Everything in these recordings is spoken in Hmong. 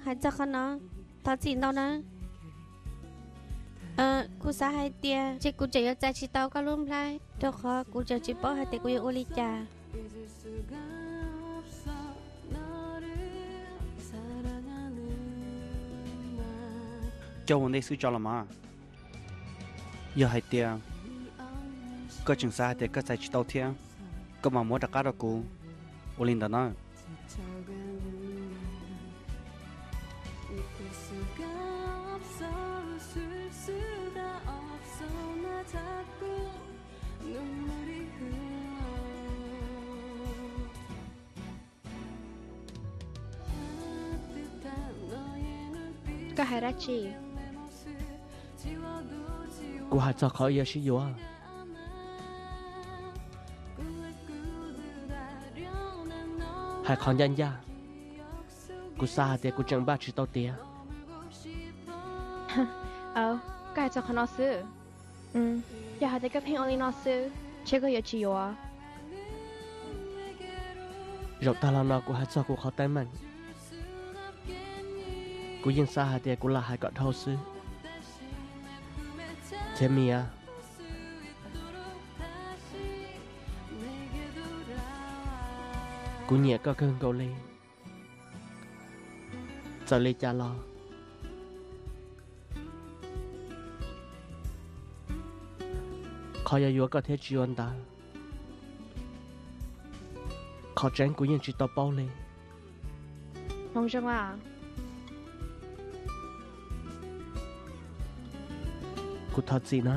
Hais txog qhov no, thov txim ntau na. Kuv xav hais tias ntshe kuv tseem yuav txais tsis tau koj lub nplhaib, rau qhov kuv tseem tsis paub hais tias kuv yuav ua li cas. Coj ua ntej xwb tso los mas. Yog hais tias koj tseem xav hais tias koj txais tsis tau thiab, koj mam muab rov qab rau kuv. Ua li ntawd na. Koj hais dab tsi? Kuv hais txog qhov yuav sib yuav. Hais qhov ncaj ncaj, kuv xav hais tias kuv tseem npaj tsis tau tiav. Koj hais txog qhov no xwb. Yog hais tias koj pheej ua li no xwb, ntshe koj yuav tsis yuav. Zaum tag los no kuv hais txog kuv qhov teeb meem. Kuv yeej xav hais tias kuv lam hais kom dhau xwb. Txiv Mia, kuv nyiam koj kawg nkaus li. Txawm li cas los qhov yuav yuav koj thiab tsis yuav ntawd, qhov tseeb kuv yeej tsis tau paub li. Hmoov Zoo a, kuv thov txim na.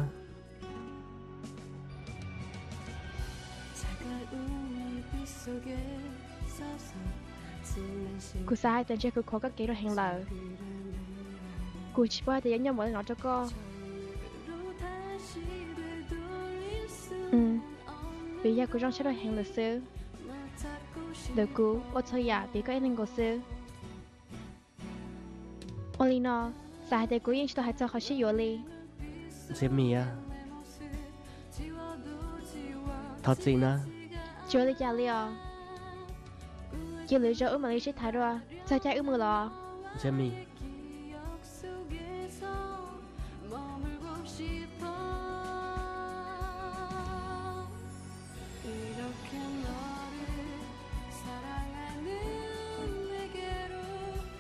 Kuv xav hais tias ntshe kuv qhuas koj kev dua heev lawm. Kuv tsis paub hais tias yuav nyuaj npaum li no rau koj. Vim yog kuv zoo siab dua heev lawm xwb. Ntawm kuv ua txhua yam vim koj ib leeg nkaus xwb. Ua li no, xav hais tias kuv yeej tsis tau hais txog qhov sib yuav li. Ntxhiab Mim, thov txim na. Tsis ua li cas li os. Cia lwm zaus wb mam li sib tham dua, txog caij wb mus los. Ntxhiab Mim,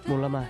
mus los mas.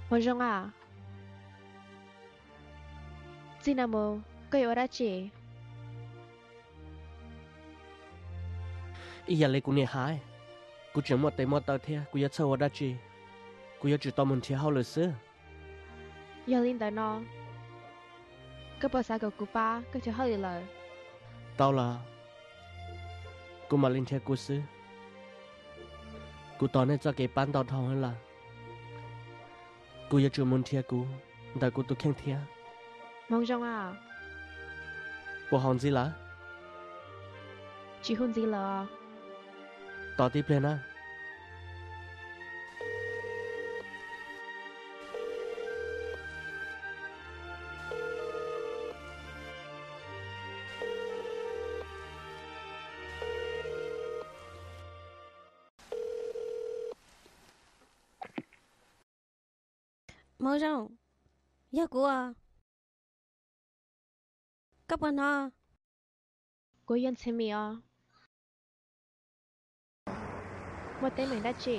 Hmoov Zoo a, txij no mus koj yuav ua dab tsi? Ib yam li kuv niam hais, kuv tseem muaj tes muaj taw thiab kuv yuav txhawj ua dab tsi? Kuv yuav tsum tau mus nrhiav hauj lwm xwb. Yog li ntawd no, koj puas xav kom kuv pab koj cov hauj lwm lawm? Tau los, kuv mam li nrhiav kuv xwb. Kuv tos nej txoj kev pab ntau dhau lawm. Kuv yuav tsum mus nrhiav kuv ntawm kuv tus kheej thiab. Hmoov Zoo a. Puas haus ntxiv lawm? Tsis haus ntxiv lawm. Tos tib pliag na. Hmoov Zoo, yog kuv os. Koj puas hnov? Kuv yog Ntxhiav Mis os. Muaj teeb meem dab tsi?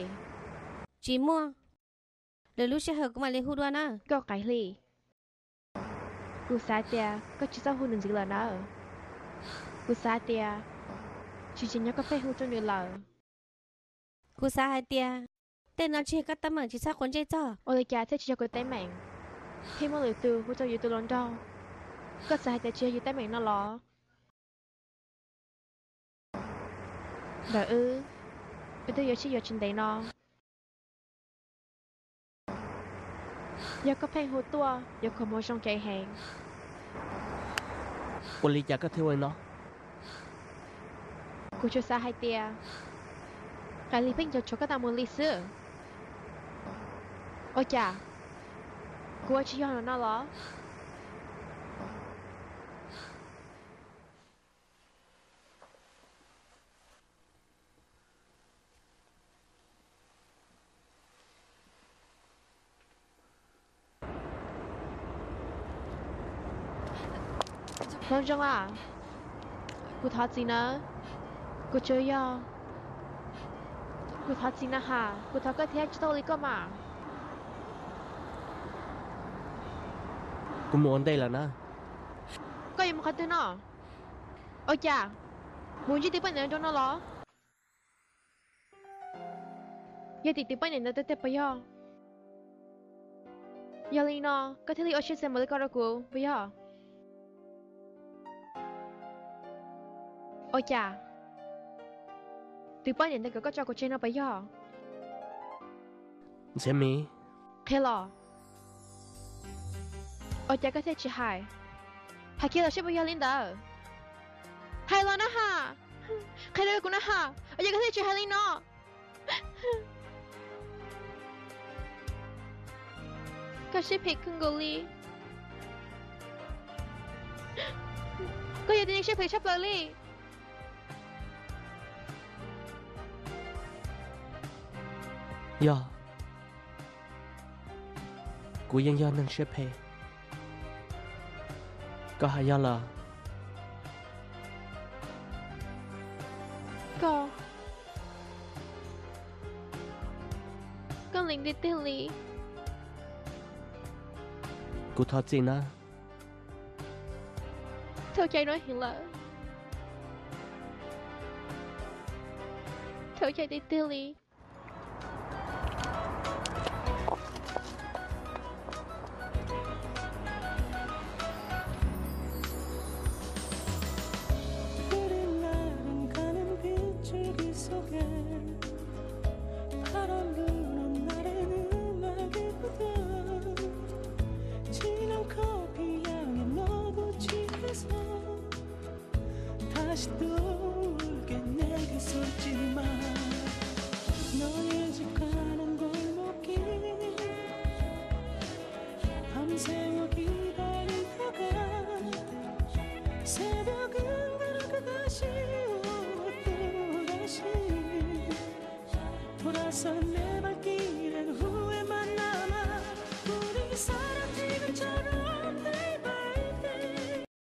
Tsis muaj. Lwm lub sij hawm kuv mam li hu dua na. Koj Qais Hli, kuv xav tias koj tsis txhob hu nws ntxiv lawm na. Kuv xav tias tsis tsim nyog koj pheej hu rau nws lawm. Kuv xav hais tias tej no tsis yog koj teeb meem, tsis txhob quav ntsej txog. Ua li cas thiaj tsis yog kuv teeb meem, thiaj muaj lwm tus hu rau yus tus hluas nraug? Koj xav hais tias tsis yog yus teeb meem no los? Ntawm wb, wb twb yuav sib yuav tsis ntev no. Yog koj pheej hu tuaj yuav khuam Hmoov Zoo kev heev. Ua li cas koj thiaj ua li no? Kuv tsuas xav hais tias Qais Hli pheej nco tshua koj tas mus li xwb. Ua cas kuv ua tsis yog no los? Hmoov Zoo a, kuv thov txim nawb. Kuv tsuas yog, kuv thov txim na has, kuv thov koj thiab, tsis tau ua li koj mas. Kuv mus ua ntej lawm na. Koj yuav mus qhov twg no? Ua cas mus ntsib tus poj niam nraug no los? Yog tim tus poj niam ntawd tiag tiag puas yog? Yog li no koj thiaj li ua siab txias npaum li ko rau kuv puas yog? Ua cas tus poj niam ntawd kom koj tso kuv tseg no puas yog? Ntxhiav Mis. Qhia los. Ua cas koj thiaj tsis hais? Hais kiag los seb puas yog li ntawd. Hais los na has. Qhia rau kuv na has, ua cas koj thiaj tsis hais li no? Koj siab phem kawg nkaus li. Koj yog tus neeg siab phem tshaj plaws li. Yog, kuv yeej yog neeg siab phem. Koj hais yog los? Koj, koj lees tiag tiag li. Kuv thov txim na. Thaum cai no heev lawm. Thaum cai tiag tiag li. 다시 또 울게. 내게 서지 마. 너의 집 가는 골목길, 밤새워 기다리다가 새벽은 그렇게 다시 오고, 또 다시 돌아서 내